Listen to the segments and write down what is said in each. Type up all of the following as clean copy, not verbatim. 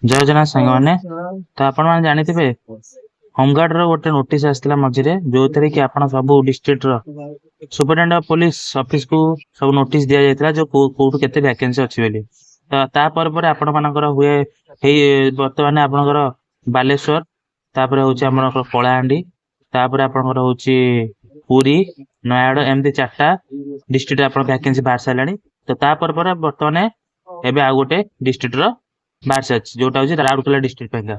ଜୟ ଜଗନ୍ନାଥ ସାଙ୍ଗମାନେ। ତ ଆପଣମାନେ ଜାଣିଥିବେ, ହୋମଗାର୍ଡ ର ଗୋଟେ ନୋଟିସ ଆସିଥିଲା ମଝିରେ, ଯୋଉଥିରେ କି ଆପଣ ସବୁ ଡିଷ୍ଟ୍ରିକ୍ଟ ର ସୁପରିଟେଣ୍ଡେଣ୍ଟ ଅଫ ପୋଲିସ ଅଫିସ କୁ ସବୁ ନୋଟିସ ଦିଆଯାଇଥିଲା ଯୋଉ କୋଉଠୁ କେତେ ଭ୍ୟାକେନ୍ସି ଅଛି ବୋଲି। ତ ତାପରେ ପରେ ଆପଣ ମାନଙ୍କର ହୁଏ ହେଇ ବର୍ତ୍ତମାନ ଆପଣଙ୍କର ବାଲେଶ୍ଵର, ତାପରେ ହଉଛି ଆମର କଳାହାଣ୍ଡି, ତାପରେ ଆପଣଙ୍କର ହଉଛି ପୁରୀ, ନୟାଗଡ଼, ଏମିତି ଚାରିଟା ଡିଷ୍ଟ୍ରିକ୍ଟ ଆପଣ ଭ୍ୟାକେନ୍ସି ବାହାରି ସାରିଲାଣି। ତ ତାପରେ ପରେ ବର୍ତ୍ତମାନ ଏବେ ଆଉ ଗୋଟେ ଡିଷ୍ଟ୍ରିକ୍ଟ ର ବାହାରି ସାରିଛି, ଯୋଉଟା ହଉଛି ରାଉରକେଲା ଡିଷ୍ଟ୍ରିକ୍ଟ ପାଇଁକା।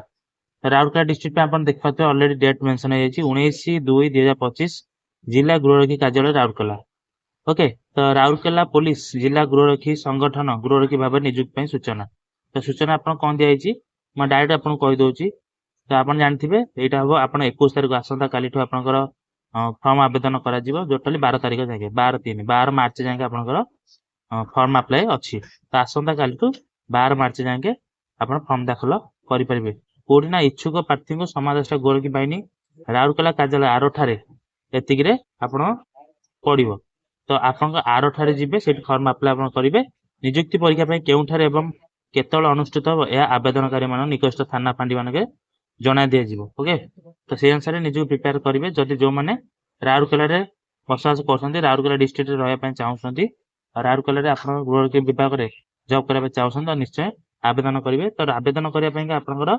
ତ ରାଉରକେଲା ଡିଷ୍ଟ୍ରିକ୍ଟ ପାଇଁ ଆପଣ ଦେଖିପାରୁଥିବେ, ଅଲରେଡି ଡେଟ୍ ମେନସନ ହେଇଯାଇଛି, 19/2/2025, ଜିଲ୍ଲା ଗୃହରକ୍ଷୀ କାର୍ଯ୍ୟାଳୟ, ରାଉରକେଲା। ଓକେ, ତ ରାଉରକେଲା ପୋଲିସ ଜିଲ୍ଲା ଗୃହରକ୍ଷୀ ସଂଗଠନ ଗୃହରକ୍ଷୀ ଭାବରେ ନିଯୁକ୍ତି ପାଇଁ ସୂଚନା। ତ ସୂଚନା ଆପଣ କଣ ଦିଆଯାଇଛି, ମୁଁ ଡାଇରେକ୍ଟ ଆପଣଙ୍କୁ କହିଦଉଛି। ତ ଆପଣ ଜାଣିଥିବେ, ଏଇଟା ହବ ଆପଣ 21 ତାରିଖ, ଆସନ୍ତା କାଲିଠୁ ଆପଣଙ୍କର ଫର୍ମ ଆବେଦନ କରାଯିବ। ଟୋଟାଲି 12 ତାରିଖ ଯାକେ, 12/3, 12 ମାର୍ଚ୍ଚ ଯାକେ ଆପଣଙ୍କର ଫର୍ମ ଆପ୍ଲାଏ ଅଛି। ତ ଆସନ୍ତା କାଲିଠୁ 12 ମାର୍ଚ୍ଚ ଯାକେ ଆପଣ ଫର୍ମ ଦାଖଲ କରିପାରିବେ। କୋଉଠି ନା ଇଚ୍ଛୁକ ପ୍ରାର୍ଥୀଙ୍କୁ ସମାଦୃଷ୍ଟ ଗୃହରକ୍ଷୀ ବାହିନୀ, ରାଉରକେଲା କାର୍ଯ୍ୟାଳୟ ଆର ଠାରେ, ଏତିକିରେ ଆପଣ ପଡିବ। ତ ଆପଣଙ୍କ ଆର ଠାରେ ଯିବେ, ସେଇଠି ଫର୍ମ ଆପ୍ଲାଏ ଆପଣ କରିବେ। ନିଯୁକ୍ତି ପରୀକ୍ଷା ପାଇଁ କେଉଁଠାରେ ଏବଂ କେତେବେଳେ ଅନୁଷ୍ଠିତ ହେବ, ଏହା ଆବେଦନକାରୀ ମାନଙ୍କ ନିକଟସ୍ଥ ଥାନା ଫାଣ୍ଡି ମାନଙ୍କରେ ଜଣାଇ ଦିଆଯିବ। ଓକେ, ତ ସେଇ ଅନୁସାରେ ନିଜକୁ ପ୍ରିପେୟାର କରିବେ। ଯଦି ଯୋଉମାନେ ରାଉରକେଲାରେ ବସବାସ କରୁଛନ୍ତି, ରାଉରକେଲା ଡିଷ୍ଟ୍ରିକ୍ଟରେ ରହିବା ପାଇଁ ଚାହୁଁଛନ୍ତି ଆଉ ରାଉରକେଲାରେ ଆପଣ ଗୃହରକ୍ଷୀ ବିଭାଗରେ ଜବ୍ କରିବା ପାଇଁ ଚାହୁଁଛନ୍ତି, ତ ନିଶ୍ଚୟ ଆବେଦନ କରିବେ। ତ ଆବେଦନ କରିବା ପାଇଁକା ଆପଣଙ୍କର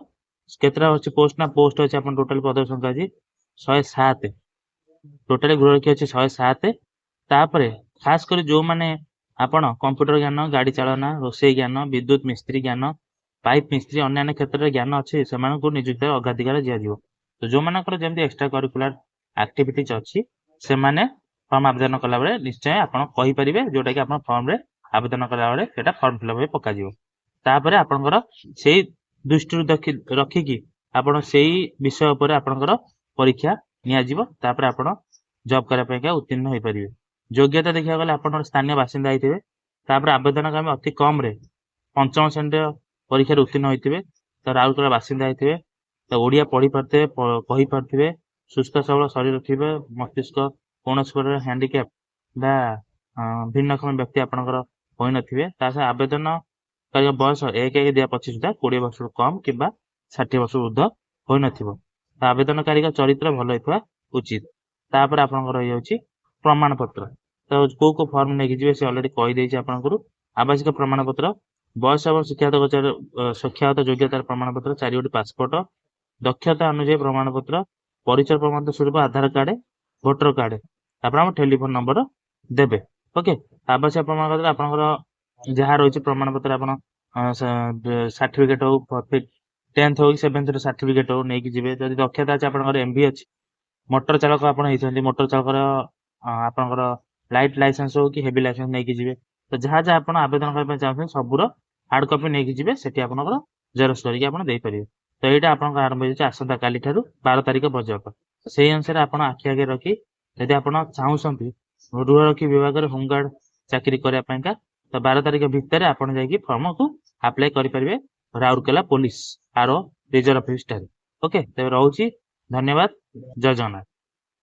କେତେଟା ଅଛି ପୋଷ୍ଟ ନା ପୋଷ୍ଟ ଅଛି ଆପଣ ଟୋଟାଲ ପଦ ସଂଖ୍ୟା ଅଛି 107। ଟୋଟାଲି ଗୃହରକ୍ଷୀ ଅଛି 107। ତାପରେ ଖାସ କରି ଯୋଉମାନେ ଆପଣ କମ୍ପ୍ୟୁଟର ଜ୍ଞାନ, ଗାଡି ଚାଳନା, ରୋଷେଇ ଜ୍ଞାନ, ବିଦ୍ୟୁତ ମିସ୍ତ୍ରୀ ଜ୍ଞାନ, ପାଇପ୍ ମିସ୍ତ୍ରୀ, ଅନ୍ୟାନ୍ୟ କ୍ଷେତ୍ରରେ ଜ୍ଞାନ ଅଛି, ସେମାନଙ୍କୁ ନିଯୁକ୍ତିର ଅଗ୍ରାଧିକାର ଦିଆଯିବ। ତ ଯୋଉମାନଙ୍କର ଯେମିତି ଏକ୍ସଟ୍ରା କରିକୁଲାର ଆକ୍ଟିଭିଟିଜ ଅଛି, ସେମାନେ ଫର୍ମ ଆବେଦନ କଲାବେଳେ ନିଶ୍ଚୟ ଆପଣ କହିପାରିବେ, ଯୋଉଟା କି ଆପଣ ଫର୍ମରେ ଆବେଦନ କଲାବେଳେ ସେଇଟା ଫର୍ମ ଫିଲଅପ୍ ହୋଇ ପକାଯିବ। ତାପରେ ଆପଣଙ୍କର ସେଇ ଦୃଷ୍ଟିରୁ ରଖିକି ଆପଣ ସେଇ ବିଷୟ ଉପରେ ଆପଣଙ୍କର ପରୀକ୍ଷା ନିଆଯିବ। ତାପରେ ଆପଣ ଜବ୍ କରିବା ପାଇଁକା ଉତ୍ତୀର୍ଣ୍ଣ ହୋଇପାରିବେ। ଯୋଗ୍ୟତା ଦେଖିବାକୁ ଗଲେ ଆପଣଙ୍କର ସ୍ଥାନୀୟ ବାସିନ୍ଦା ହେଇଥିବେ। ତାପରେ ଆବେଦନକାରୀ ଅତି କମରେ ପଞ୍ଚମ ଶ୍ରେଣୀର ପରୀକ୍ଷାରେ ଉତ୍ତୀର୍ଣ୍ଣ ହୋଇଥିବେ। ତ ରାଉରକେଲା ବାସିନ୍ଦା ହେଇଥିବେ, ତ ଓଡ଼ିଆ ପଢିପାରୁଥିବେ, କହିପାରୁଥିବେ, ସୁସ୍ଥ ସବଳ ଶରୀର ଥିବେ, ମସ୍ତିଷ୍କ କୌଣସି ପ୍ରକାର ହ୍ୟାଣ୍ଡିକ୍ୟାପ୍ ବା ଭିନ୍ନକ୍ଷମ ବ୍ୟକ୍ତି ଆପଣଙ୍କର ହୋଇନଥିବେ। ତା ସହ ଆବେଦନ ବୟସ 1/1/2025 ସୁଦ୍ଧା 20 ବର୍ଷରୁ କମ୍ କିମ୍ବା 60 ବର୍ଷରୁ ଉର୍ଦ୍ଧ୍ୱ ହୋଇନଥିବ। ତ ଆବେଦନକାରୀଙ୍କ ଚରିତ୍ର ଭଲ ହେଇଥିବା ଉଚିତ। ତାପରେ ଆପଣଙ୍କର ରହିଯାଉଛି ପ୍ରମାଣ ପତ୍ର। ତ କୋଉ କୋଉ ଫର୍ମ ନେଇକି ଯିବେ, ସେ ଅଲରେଡି କହିଦେଇଛି ଆପଣଙ୍କର। ଆବାସିକ ପ୍ରମାଣପତ୍ର, ବୟସ ଏବଂ ଶିକ୍ଷାଗତ ଯୋଗ୍ୟତାର ପ୍ରମାଣପତ୍ର, ଚାରିଗୋଟି ପାସପୋର୍ଟ, ଦକ୍ଷତା ଅନୁଯାୟୀ ପ୍ରମାଣପତ୍ର, ପରିଚୟ ପ୍ରମାଣପତ୍ର ସ୍ୱରୂପ ଆଧାର କାର୍ଡ, ଭୋଟର କାର୍ଡ, ତାପରେ ଆମ ଟେଲିଫୋନ ନମ୍ବର ଦେବେ। ଓକେ, ଆବାସିକ ପ୍ରମାଣପତ୍ର ଆପଣଙ୍କର ଯାହା ରହିଛି ପ୍ରମାଣପତ୍ର, ଆପଣ ସାର୍ଟିଫିକେଟ ହଉ, 10th ହଉ କି 7th ର ସାର୍ଟିଫିକେଟ ହଉ, ନେଇକି ଯିବେ। ଯଦି ଦକ୍ଷତା ଅଛି, ଆପଣଙ୍କର ଏମଭି ଅଛି, ମୋଟର ଚାଳକ ଆପଣ ହେଇଛନ୍ତି, ମୋଟର ଚାଳକର ଆପଣଙ୍କର ଲାଇଟ୍ ଲାଇସେନ୍ସ ହଉ କି ହେଭି ଲାଇସେନ୍ସ ନେଇକି ଯିବେ। ତ ଯାହା ଯାହା ଆପଣ ଆବେଦନ କରିବା ପାଇଁ ଚାହୁଁଛନ୍ତି, ସବୁର ହାର୍ଡ କପି ନେଇକି ଯିବେ। ସେଠି ଆପଣଙ୍କର ଜେରକ୍ସ କରିକି ଆପଣ ଦେଇପାରିବେ। ତ ଏଇଟା ଆପଣଙ୍କର ଆରମ୍ଭ ହେଇଯାଉଛି ଆସନ୍ତା କାଲି ଠାରୁ 12 ତାରିଖ ପର୍ଯ୍ୟନ୍ତ। ସେଇ ଅନୁସାରେ ଆପଣ ଆଖି ଆଗରେ ରଖି ଯଦି ଆପଣ ଚାହୁଁଛନ୍ତି ଗୃହରକ୍ଷୀ ବିଭାଗରେ ହୋମଗାର୍ଡ ଚାକିରି କରିବା ପାଇଁକା, ତ 12 ତାରିଖ ଭିତରେ ଆପଣ ଯାଇକି ଫର୍ମକୁ ଆପ୍ଲାଏ କରିପାରିବେ ରାଉରକେଲା ପୋଲିସ ଆର ରିଜର୍ଭ ଅଫିସ ଠାରେ। ଓକେ, ତେବେ ରହୁଛି। ଧନ୍ୟବାଦ। ଜୟ ଜଗନ୍ନାଥ।